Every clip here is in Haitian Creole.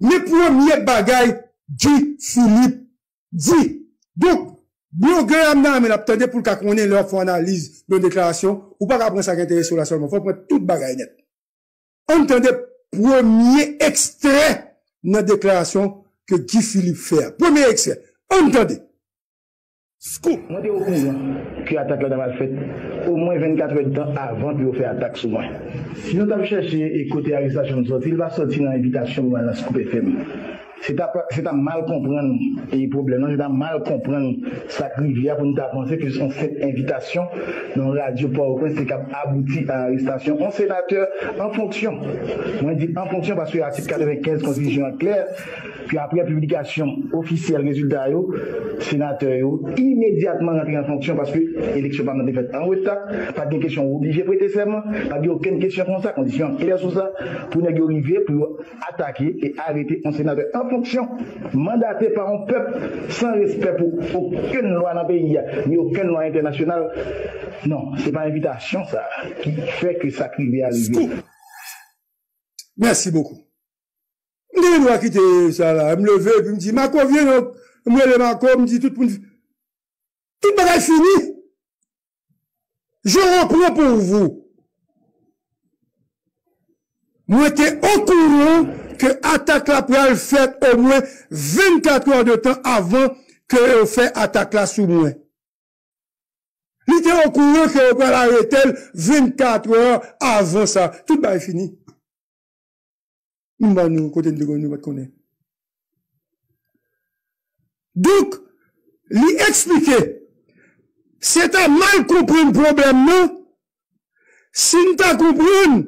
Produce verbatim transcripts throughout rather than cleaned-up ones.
Men premye bagay Guy Philippe di. Donk, blogè a m nan men l ap tande pou l ka konnen lè w ap fè analiz nan deklarasyon, ou pa ka pran sa k enterese w la sèlman. Fò w pran tout bagay nèt. Ann tande premye ekstrè nan deklarasyon ke Guy Philippe fè a. Premye ekstrè. Ann tande. Scoop! Mwen te okouran ke atak la ta pral fèt omwen vennkat èdtan avan ke yo fè atak sou mwen. Si nou t ap chèche e kote arestasyon m sòti, li pa sòti nan envitasyon pou m al nan Scoop F M. Se ta, se ta mal konprann e pwoblèm nan, se ta mal konprann sa k rive a pou n ta panse ke se yon senp envitasyon nan yon radyo Pòtoprens te kab abouti a arestasyon yon senatè an fonksyon. Mwen di an fonksyon paske atik katrevenkenz konstitisyon an klè ke apre piblikasyon ofisyèl rezilta yo, senatè yo imedyatman rantre an fonksyon paske eleksyon pa t nan te fèt an reta, pa t gen kesyon ou oblije prete sèman, pa t gen okenn kesyon konsa, kondisyon an klè sou sa, pou nèg yo rive, pou yo atake e arete yon senatè an fonksyon, mandate pa yon pèp san respè pou okenn lwa nan peyi a, ni okenn lwa entènasyonal. Non, se pa envitasyon sa ki fè ke sa k rive a rive. Scoop! Merci beaucoup. M te gen dwa kite sa la. M leve, epi m di, Marco, vyen non. M rele Marco, m di tout moun. Tout bagay fini. Je reprends pour vous. Mwen te okouran ke atak la pral fèt omwen vennkat è de tan avan ke yo fè atak la sou mwen. Li te okouran ke yo pral arete l vennkat è avan sa. Tout bagay fini. M ban nou kote n te konn nou pa t konnen. Donk, li eksplike, se ta mal konprann pwoblèm nan, si n ta konprann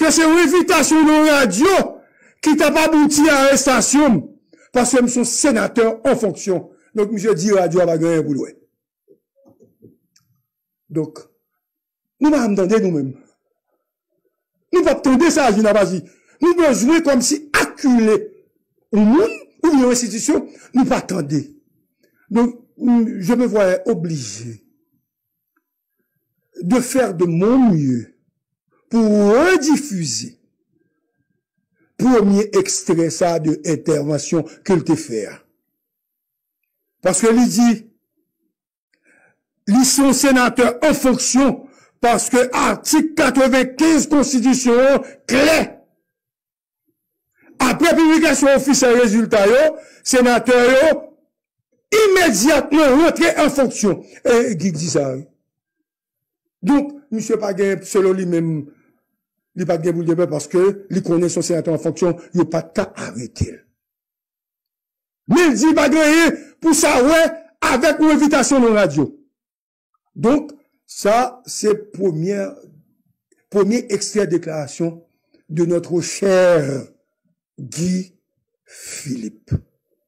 ke se yon envitasyon nan radyo ki t ap abouti a arestasyon m, paske m se yon senatè an fonksyon. Donk, misye di radyo a pa gen anyen pou l wè. Donk, nou pa janm tande nou menm. Nou p ap tande sa, Jina Bazi. Nou bezwen kòmsi akile yon moun oubyen yon enstitisyon, nou pa tande. Donc, je me voyais obligé de faire de mon mieux pour rediffuser premye ekstrè sa de entèvansyon ke l te fè a. Paske li di, li se yon senatè an fonksyon, paske atik katrevenkenz konstitisyon an klè. Apre piblikasyon ofisyèl rezilta yo, senatè yo imedyatman rantre an fonksyon. E Guy di sa, wi. Donk, misye pa gen, selon li menm, li pa t gen pou l te pè paske li konnen se yon senatè an fonksyon, yo pa t ka arete l. Men l di pa gen anyen pou sa wè avèk yon envitasyon nan radyo. Donk, sa se premyè, premye ekstrè deklarasyon de notre cher Guy Philippe.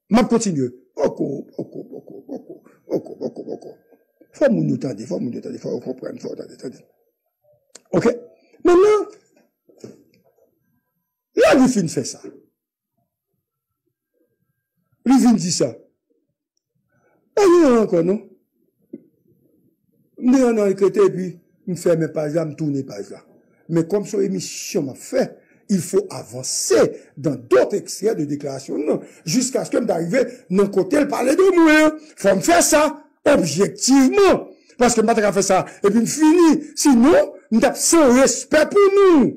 M ap kontinye. Poko, poko, poko, poko, poko, poko, poko. Fò moun yo tande, fò moun yo tande, fò yo konprann, fò yo tande, tande. Oke? Mentnan, lè li fin fè sa, li vin di sa. Pa gen anyen ankò, non. M te nan rete epi m fèmen paj la, m tounen paj la. Men kòm se yon emisyon m ap fè, il faut avancer dans d'autres extraits de déclaration, non, jiskaske m ta rive nan kote l pale de mwen an. Fò m fè sa objektivman. Paske m pa ta ka fè sa epi m fini. Sinon, m t ap san respè pou nou.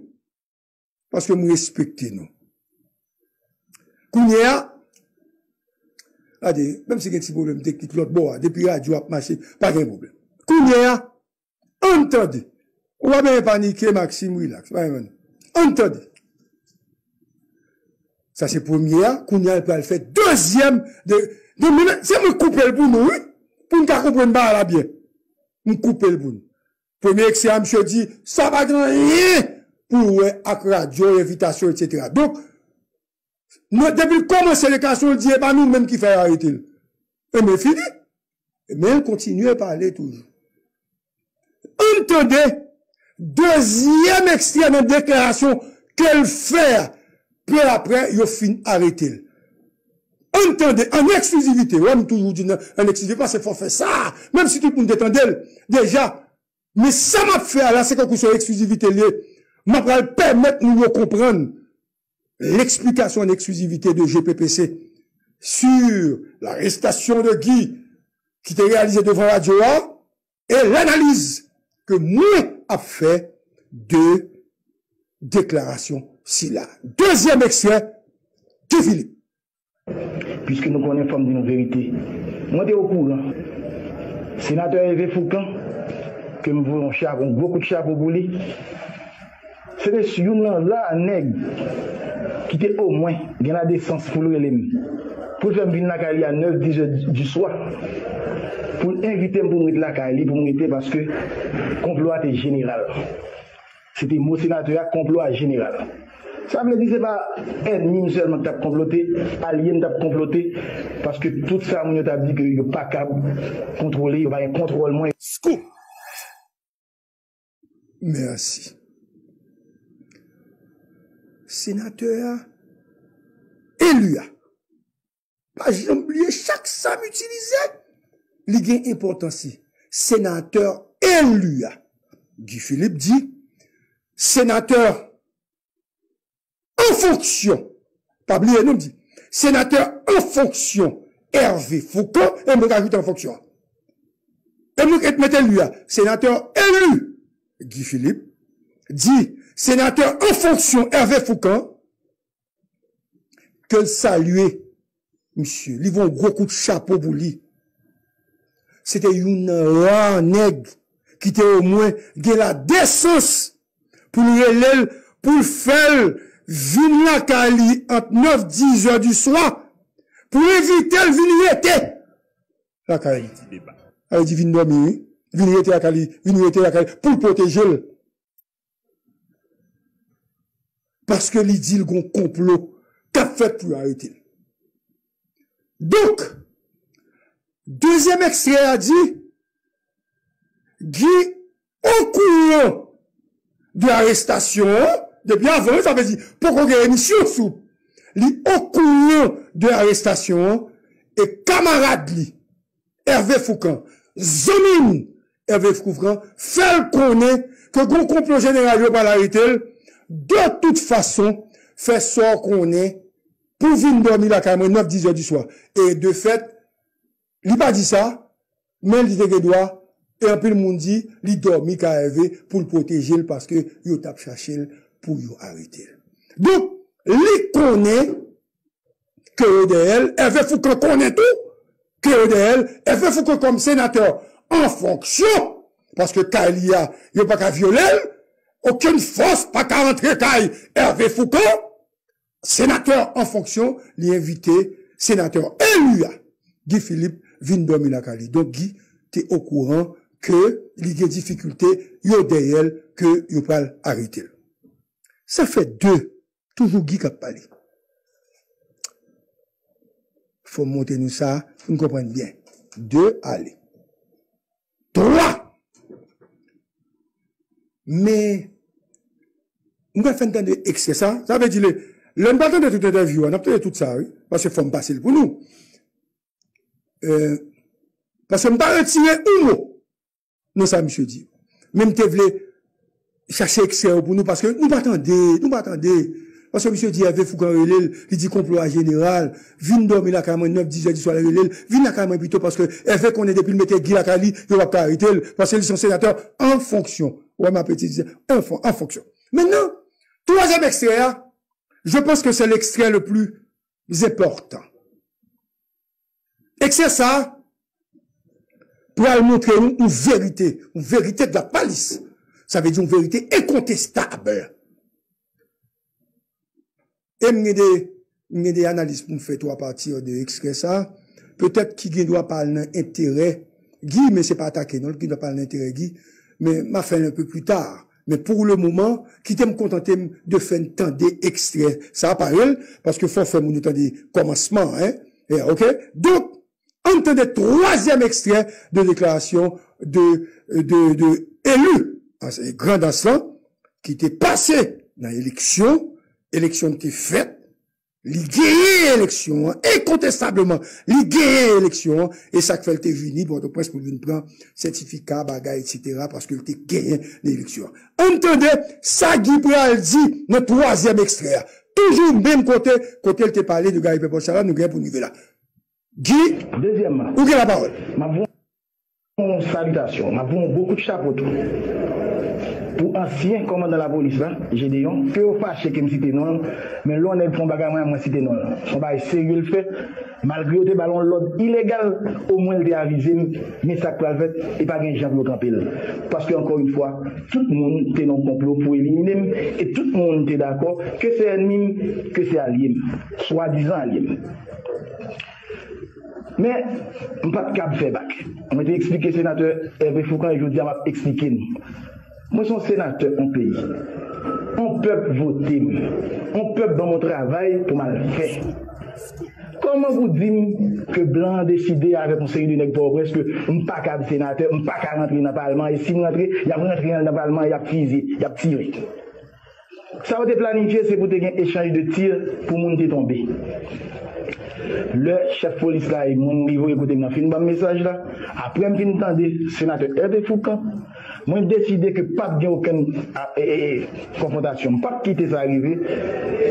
Paske m respekte nou. Kounye a, gade, menm si gen ti pwoblèm teknik lòt bò a, depi radyo ap mache, pa gen pwoblèm. Kounye a, ann tande. Ou pa bezwen panike, Maxime, relax. Pa gen. Ann tande. Sa se premye a, kounye a, l pral fè dezyèm de, de, men se mwen k koupe l pou nou, wi. Pou n ka konprann bagay la byen. M koupe l pou nou. Premye ekstrè a, misye di, sa pa gen anyen pou l wè ak radyo, envitasyon, etsetera. Donk, nan, depi l kòmanse deklarasyon, l di, e pa nou menm ki fè yo arete l. Enben, fini. Men l kontinye pale toujou. Ann tande dezyèm ekstrè nan deklarasyon ke l fè a, pe apre yo fin arete l. Ann tande, an eksklizivite, wè m toujou di nan, an eksklizivite, paske fò fè sa, menm si tout moun te tande l deja, men sa m ap fè a la, se kankou se yon eksklizivite l ye. M ap pral pèmèt moun yo konprann. l'explication en exclusivité de G P P C sur l'arrestation de Guy ki te reyalize devan radyo a e lanaliz ke mwen ap fè de deklarasyon sila. Dezyèm ekstrè, Guy Philippe. Piske nou konnen, fò m di nou verite. Mwen te okouran. Senatè Hervé Fourcand, ke m voye yon chapo, yon gwo kout chapo pou li, se te youn nan ra nèg ki te omwen gen ladesans pou l rele m. Pou l fè m vin lakay li a nèf, diz è di swa. Pou l envite m pou m ret lakay li, pou m rete, paske konplo a te jeneral. Se te mo senatè a, konplo a jeneral. Sa vle di se pa ènmi m sèlman k t ap konplote, alye m t ap konplote, paske tout sa moun yo t ap di ke yo pa kab kontwole, yo pa gen kontwòl mwen. Scoop! Mèsi. Senatè a, eli a. Pa janm bliye, chak sa m itilize, li gen enpòtans li. Senatè eli a. Guy Philippe di, senatè an fonksyon. Pa bliye non, m di, senatè an fonksyon Hervé Fourcand, e mwen rajoute an fonksyon. E mwen mete eli a, senatè eli Guy Philippe, di, senatè an fonksyon Hervé Fourcand, ke l salye misye, li voye yon gwo kout chapo pou li. Se te youn nan ra nèg ki te omwen gen ladesans pou l rele l, pou l fè l vin lakay li ant nèf, diz è di swa, pou l envite l vin rete lakay li. Sa vle di vin dòmi, wi. Vin rete lakay li, vin rete lakay li, pou l pwoteje l. Paske li di l gon konplo k ap fèt pou yo arete l. Donk, dezyèm ekstrè a di, Guy okouran de arestasyon an, depi avan, sa vle di, poko gen emisyon sou. Li okouran de arestasyon an, e kamarad li, Hervé Fourcand, zanmi m, Hervé Fourcand, fè l konnen ke gon konplo jeneral yo pral arete l, de tout fason, fè sa w konnen pou vin dòmi lakay mwen nèf, diz è di swa. E de fèt, li pa di sa, men li te gen dwa, e anpil moun di, li dòmi kay Hervé pou l pwoteje l paske yo t ap chache l pou yo arete l. Donk, li konnen ke yo dèyè l, Hervé Fourcand konnen tou ke yo dèyè l, Hervé Fourcand kòm senatè an fonksyon, paske kay li a, yo pa ka vyole l, okenn fòs pa ka antre kay Hervé Fourcand, senatè an fonksyon, li envite senatè eli a, Guy Philippe, vin dòmi lakay li. Donk, Guy te okouran ke li gen difikilte, yo dèyè l, ke yo pral arete l. Sa fè de, toujou Guy k ap pale. Fò m montre nou sa pou n konprann byen. De, ale. Twa. Men, m pral fè n tande ekstrè sa. Sa vle di, lè, lè n pral tande tout entèvyou a, n ap tande tout sa, wi. Paske fò m pase l pou nou. Euh, paske m pa retire yon mo nan sa misye di. Men m te vle chache ekstrè yo pou nou, paske nou pa tande, nou pa tande. Paske misye di Hervé Fourcand rele l, li di konplo a jeneral, vin dòmi lakay mwen nèf, diz è di swa, l rele l, vin lakay mwen pito, paske Hervé konnen depi l mete Guy lakay li, yo p ap ka arete l, paske li se yon senatè an fonksyon. Ou wè m ap itilize an fon-, an fonksyon. Mentnan, twazyèm ekstrè a, je pense que c'est l'extrait le plus important. Ekstrè sa a pral montre nou yon verite, yon verite de la palisse. Sa vle di yon verite enkontestab. E m gen de, m gen de analiz pou m fè tou apati de ekstrè sa a. Petèt ki gen dwa pa al nan enterè Guy, men se pa atake non, ki gen dwa pa al nan enterè Guy. Men m a fè l un peu plus tard. Men pour le moment, kite m kontante m de fè n tande ekstrè sa a parèy, paske fò fè moun yo tande kòmansman, en. Eh, ok? Donk, ann tande twazyèm ekstrè de deklarasyon de, de, de eli a Grandans lan, ki te pase nan eleksyon, eleksyon te fèt, li genyen eleksyon an, enkontestableman, li genyen eleksyon an, e sa k fè l te vini Pòtoprens pou l vin pran sètifika, bagay, etsetera, paske l te genyen nan eleksyon an. Ann tande sa Guy pral di nan twazyèm ekstrè a. Toujou menm kote, kote l te pale de Gary Pepòch sa la, nou gen pou n rive la. Guy, dezyèmman, ou gen lapawòl. M ap voye yon salitasyon, m ap voye yon gwo kout chapo tou pou ansyen kòmandan lapolis la, Gédéon, ke yo fache ke m site non l, men lè yon nèg fè yon bagay mwen, mwen site non l. Se yon bagay serye l fè, malgre yo te ba l yon lòd ilegal, omwen l te avize m, men sa k pral fèt, e pa gen jan pou yo kanpe l. Paske, ankò yon fwa, tout moun te nan yon konplo pou elimine m, e tout moun te dakò, ke se ènmi m, ke se alye m, swadizan alye m. Men, m pa t kab fè bak. Mwen te eksplike senatè Hervé Fourcand e jodi a m ap eksplike n. Mwen se yon senatè yon peyi. Yon pèp vote m. Yon pèp ban m yon travay pou m al fè. Kòman pou di m ke blan an deside avèk yon seri de nèg Pòtoprens ke m pa kab senatè, m pa ka rantre nan palman, e si m rantre, y ap rantre nan palman, y ap fize, y ap tire. Sa yo te planifye, se pou te gen echanj de tir pou moun te tonbe. Lè chèf polis la e moun li voye kote m nan fin ban m mesaj la, apre m fin tande senatè Hervé Fourcand, mwen deside ke p ap gen okenn a, e, e, e, konfwontasyon. M p ap kite sa rive,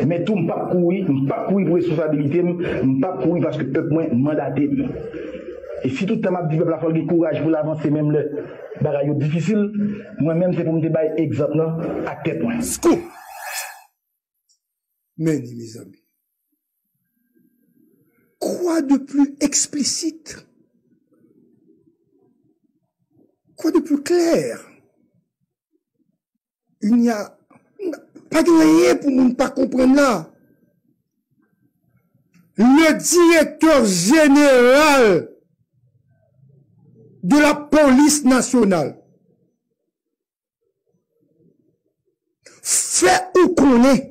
men tou m p ap kouri, m p ap kouri pou responsabilite m, m p ap kouri paske pèp mwen mandate m. E si tout tan m ap di pèp la fò l gen kouraj pou l avanse menm lè bagay yo difisil, mwen menm se pou m te bay egzanp lan ak tèt mwen. Scoop! Men ni, mezanmi. Quoi de plus explicite? Quoi de plus clair? Il n'y a, pa gen anyen pou moun pa konprann la. Le directeur général de la police nationale fè ou konnen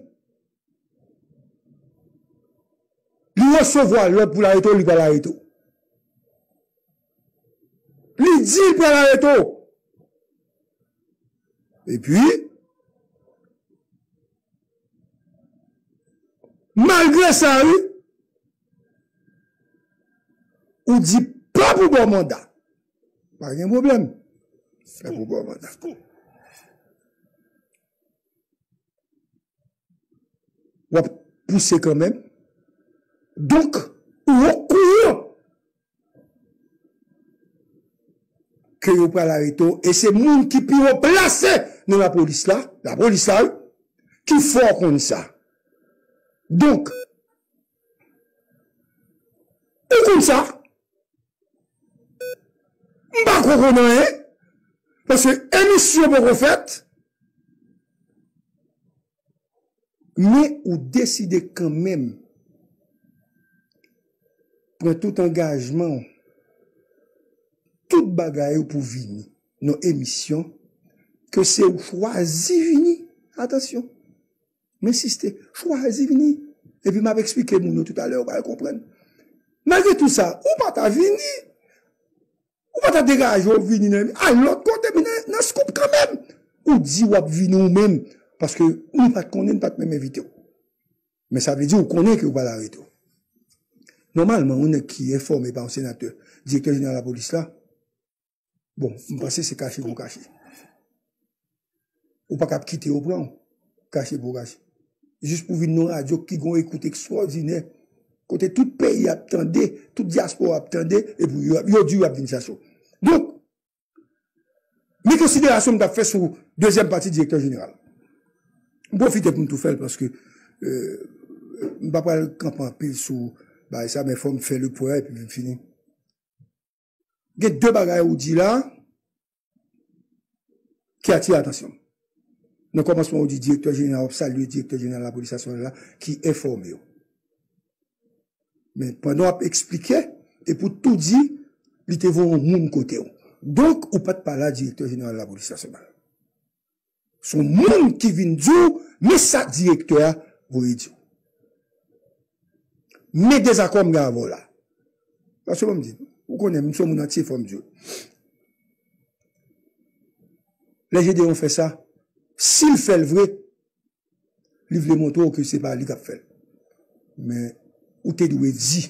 li resevwa lòd pou l arete w, li pral arete w. Li di l pral arete w. Epi, malgre sa, wi, ou di pa pou ba w manda. Pa gen pwoblèm. Pa pou ba w manda. W ap pouse kanmenm. Donk, ou okouran ke yo pral arete w, e se moun ki pi wo plase nan lapolis la, lapolis la, wi, ki fè w konn sa. Donk, ou konn sa, m pa ko konn anyen, paske emisyon poko fèt, men ou deside kanmenm pran tout angajman w, tout bagay ou pou vini nan emisyon ke se ou chwazi vini. Atansyon, m ensiste, chwazi vini. Epi m ap eksplike moun yo toutalè, yo pral konprann. Malgre tou sa, ou pa ta vini. Ou pa ta degaje w vini nan, al lòt kote, men nan, nan Scoop kanmenm. Ou di w ap vini ou menm, paske nou pa t konnen, n pa t menm envite w. Men sa vle di ou konnen ke yo pral arete w. Nòmalman, yon nèg ki enfòme pa yon senatè, direktè jeneral lapolis la, bon, m panse se kache pou kache. Ou pa kab kite yo pran w, kache pou kache. Jis pou vin nan radyo ki gon ekout ekstwòdinè, kote tout peyi ap tande, tout dyaspora ap tande, epi yo, yo di yo ap vin chache w. Donk, men konsiderasyon m t ap fè sou dezyèm pati direktè jeneral. M pwofite pou m tou fè l paske, euh, m pa pral kanpe anpil sou bagay sa, men fò m fè le pwen epi m fini. Gen de bagay ou di la ki atire atansyon m. Nan kòmansman, ou di direktè jeneral, w ap salye direktè jeneral lapolis nasyonal la ki enfòme w. Men pandan w ap eksplike, epi w tou di, li te voye yon moun kote w. Donk, ou pa t pale a direktè jeneral lapolis nasyonal. Se yon moun ki vin di w, men sa direktè a voye di w. Men dezakò m gen avè w la. Paske ban m di, ou konnen, m se yon moun antye, fò m di w. Lè Gédéon fè sa, si l fè l vre, li vle montre w ke se pa li k ap fè l. Men, ou te dwe di.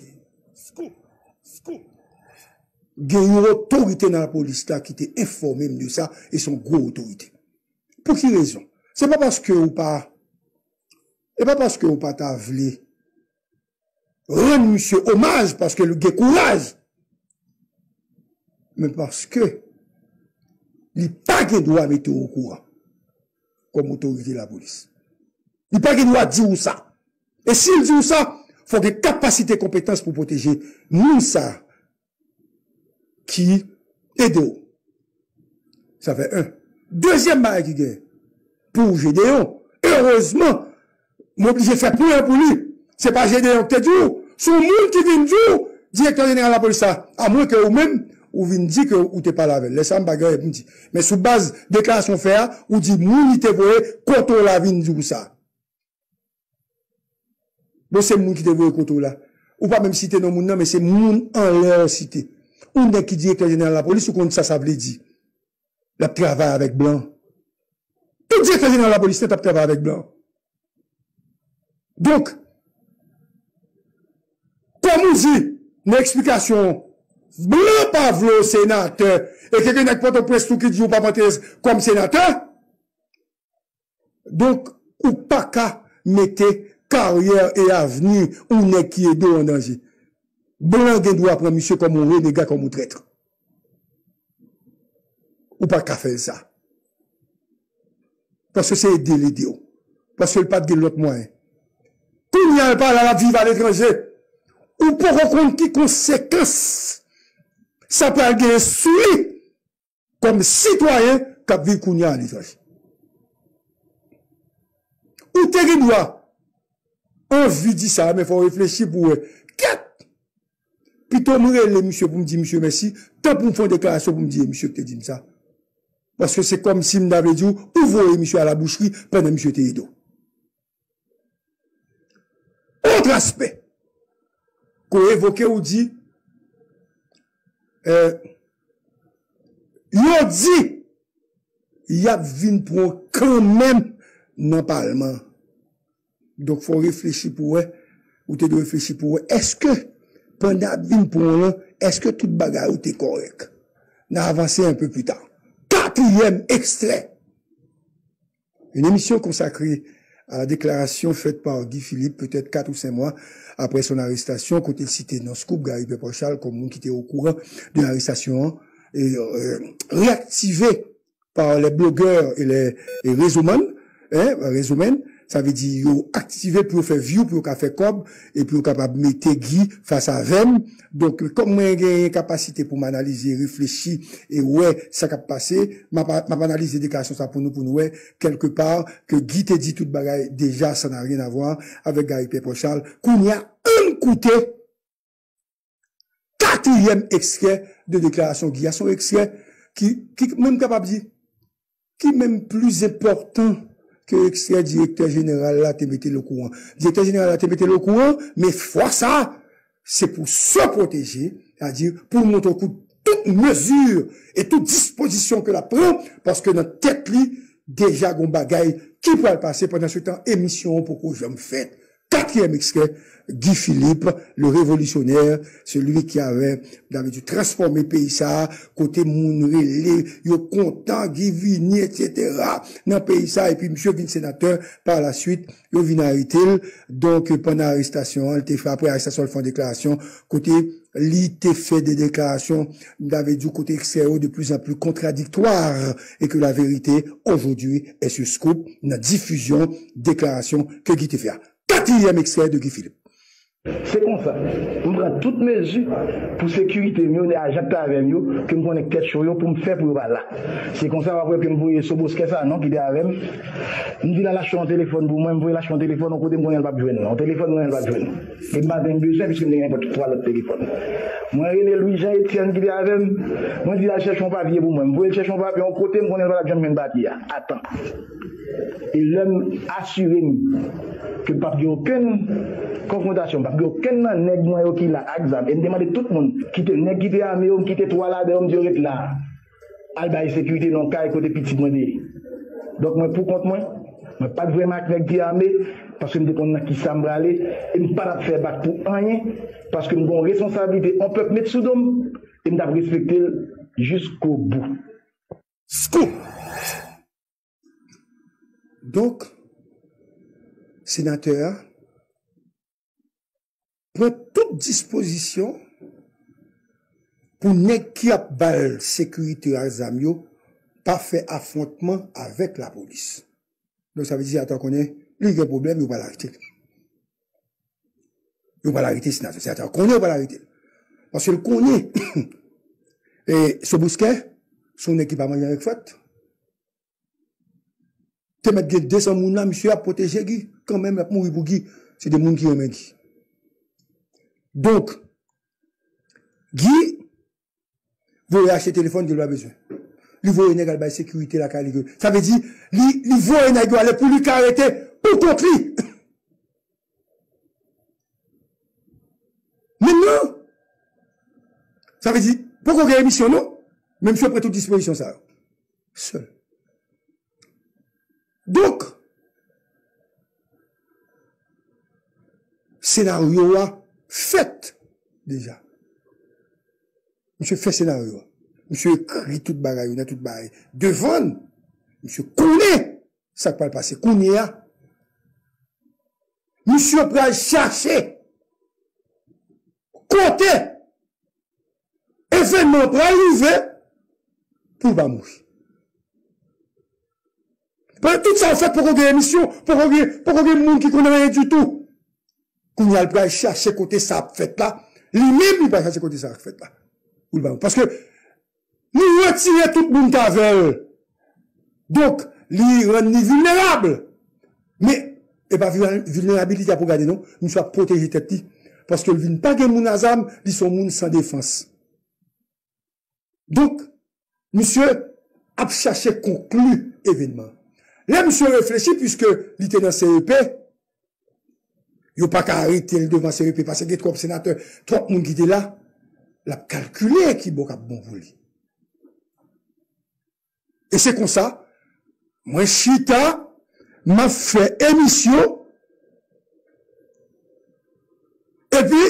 Gen yon otorite nan lapolis la ki te enfòme m de sa, e se yon gwo otorite. Pou ki rezon? Se pa paske ou pa, E pa paske ou pa ta vle rann misye omaj paske l gen kouraj, men paske li pa gen dwa mete w okouran kòm otorite lapolis. Li pa gen dwa di w sa. E si l di w sa, fò w gen kapasite, konpetans pou pwoteje moun sa ki ede w. Sa fè en. Dezyèm bagay ki gen pou Gedeon, erezman, m oblije fè pwen an pou li. Se pa Gedeon ki te di w, se yon moun ki vin di w, direktè jeneral lapolis la, amwen ke ou menm, ou vin di ke ou te pale avè l. Lè sa a, m pa gen anyen pou m di. Men sou baz deklarasyon w fè a, ou di moun li te voye kote w la vin di w sa. Bon, se moun ki te voye kote w la. Ou pa menm site non moun nan, men se moun anlè w site. Yon nèg ki direktè jeneral lapolis, ou konn sa sa vle di. L ap travay avèk blan. Tout direktè jeneral lapolis nèt ap travay avèk blan. Donk, kòm ou di, nan eksplikasyon, blan pa vle w senatè, e ke gen nèg Pòtoprens tou ki di ou p ap antre kòm senatè, donk, ou pa ka mete karyè e avni yon nèg ki ede w an danje. Blan gen dwa pran misye kòm yon renega, kòm yon trèt. Ou pa ka fè l sa. Paske se ede l ede w. Paske l pa t gen lòt mwayen. Kounye a, l pa la, l ap viv aletranje. Ou poko konn ki konsekans sa pral genyen sou li kòm sitwayen k ap viv kounye a aletranje. Ou te gen dwa anvi di sa, men fò w reflechi pou w wè. Kèt! Pito m rele misye pou m di misye mèsi, tan pou m fè yon deklarasyon pou m di e misye ki te di m sa. Paske se kòmsi m ta vle di w, ou voye misye a labouchri pandan misye te ede w. Lòt aspè ke w evoke, ou di, eh, yo di y ap vin pran w kanmenm nan palman. Donk, fò w reflechi pou w wè, ou te dwe reflechi pou w wè, èske pandan y ap vin pran w lan, èske tout bagay ou te kòrèk? N a avanse un peu plus tard. Quatrième extrait. Une émission consacrée à la déclaration faite par Guy Philippe, peut-être quatre ou cinq mois après son arrestation, kote l site non Scoop, Gary Pepper Charles, kòm moun ki te okouran de arestasyon an, e, euh, réactivé par les blogueurs et les, les réseauman, hein, réseauman, sa vle di yo aktive pou yo fè view, pou yo ka fè kòb, e pou yo kapab mete Guy fas avè m. Donk, kòm mwen genyen kapasite pou m analize, reflechi, e wè sa k ap pase, m ap, m ap analize deklarasyon sa pou nou, pou nou wè, kèlkepa, ke Guy te di tout bagay deja, ça n'a rien à voir avec Gary Pepper Charles. Kounye a, ann koute katriyèm ekstrè de deklarasyon Guy a. Se yon ekstrè ki, ki, mwen m kapab di, ki menm pli enpòtan ke ekstrè direktè jeneral la te mete l okouran. Direktè jeneral la te mete l okouran, men fwa sa a, se pou se pwoteje, sètadi pou l montre w tout mezi e tout dispozisyon ke l ap pran, paske nan tèt li, deja gon bagay ki pral pase. Pandan se tan, emisyon an poko janm fèt. Quatrième extrait, Guy Philippe, le révolutionnaire, celui qui avait, m ta vle di, transfòme peyi sa a, kote moun rele, yo kontan, Guy vini, et cetera, nan peyi sa a, epi misye vin senatè, pa la suite, yo vin arete l. Donk, pandan arestasyon an, li te fè, apre arestasyon, li fè yon deklarasyon, kote li te fè de deklarasyon, m ta vle di, kote ekstrè yo de plus en plus contradictoires, et que la vérité, aujourd'hui, est sur Scoop, nan difizyon deklarasyon ke Guy te fè a. Quatrième extrait de Guy Philippe. Se konsa, m pran tout mezi pou sekirite m yo, ajan k t avè m yo, ke m konnen k tèt cho yo, pou m fè pou yo pa la. Se konsa, w ap wè ke m voye Soboskè Sanon ki te avè m. M di l al achte yon telefòn pou mwen, m voye l achte yon telefòn, yon kote m konnen l p ap jwenn, yon telefòn m konnen l p ap jwenn. E m pa t menm bezwen, piske m te gen nenpòt twa lòt telefòn. Mwen rele Louis Jean Etienne ki te avè m, mwen di l al chèche yon papye pou mwen. M voye l chèche yon papye, yon kote m konnen l pa t ap janm jwenn papye a, atan. E lè m asire m ke p ap gen okenn konfwontasyon, p ap gen okenn nan nèg mwen yo ki la ak zam, e m te mande tout moun, kite nèg ki te ame yo, m kite twa ladan yo, m di yo ret la. Al bay sekirite nan yon kay kote pitit mwen te ye. Donk, mwen pou kont mwen, mwen pa t vrèman ak nèg ki ame, paske m te konn nan kisa m prale, e m pa t ap fè bak pou anyen, paske m gen yon responsablite yon pèp met sou do m, e m t ap respekte l jiskobou. Scoop! Donk, Senatè a pran tout dispozisyon pou nèg ki ap ba l sekirite ak zam yo pa fè afwontman avèk lapolis. Donk, sa vle di, senatè a konnen li gen pwoblèm, yo pral arete l. Yo pral arete senatè. Senatè a konnen yo pral arete l. Paske l konnen e, Sobuskè se yon nèg ki pa manje avèk frèt. Te mèt gen de san moun la, misye ap pwoteje Guy. Kanmenm, l ap mouri pou Guy. Se de moun ki renmen Guy. Donk, Guy voye achte telefòn ke l pa bezwen. Li voye nèg al bay sekirite lakay li. Sa vle di, li, li voye nèg yo ale pou li ka rete pou kont li. Menm nan, sa vle di, poko gen emisyon non, men misye pran tout dispozisyon sa yo. Sèl. Donk, senaryo a fèt deja. Misye fè senaryo a. Misye ekri tout bagay yo nan tout bagay. Devan n, misye konnen sa k pral pase. Kounye a, misye pral chache kote evènman an pral rive pou l pa mouri. Pandan tout sa yo fèt, poko gen emisyon, poko gen, poko gen moun ki konn anyen ditou. Kounye a, l pral chache kote sa ap fèt la. Li menm, li pral chache kote sa ap fèt la. Pou l pa mouri. Paske nou retire tout moun k avè l. Donk, li rann li vilnerab. Men, e pa vilnerabilite a pou gade non. Misye ap pwoteje tèt li. Paske l vin pa gen moun a zam, li se yon moun san defans. Donk, misye ap chache konkli evènman. Lè misye reflechi, piske li te nan C E P, yo pa ka arete l devan C E P paske gen twòp senatè, twòp moun ki te la, l ap kalkile ki bò k ap bon pou li. E se konsa, mwen chita, m ap fè emisyon, epi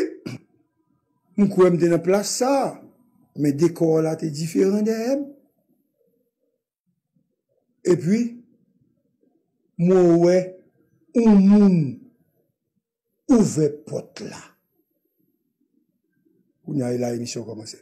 m kwè m te nan plas sa a, men dekò la te diferan dèyè m. Epi, mwen wè yon moun ouvè pòt la. Kounye a, e la emisyon kòmanse.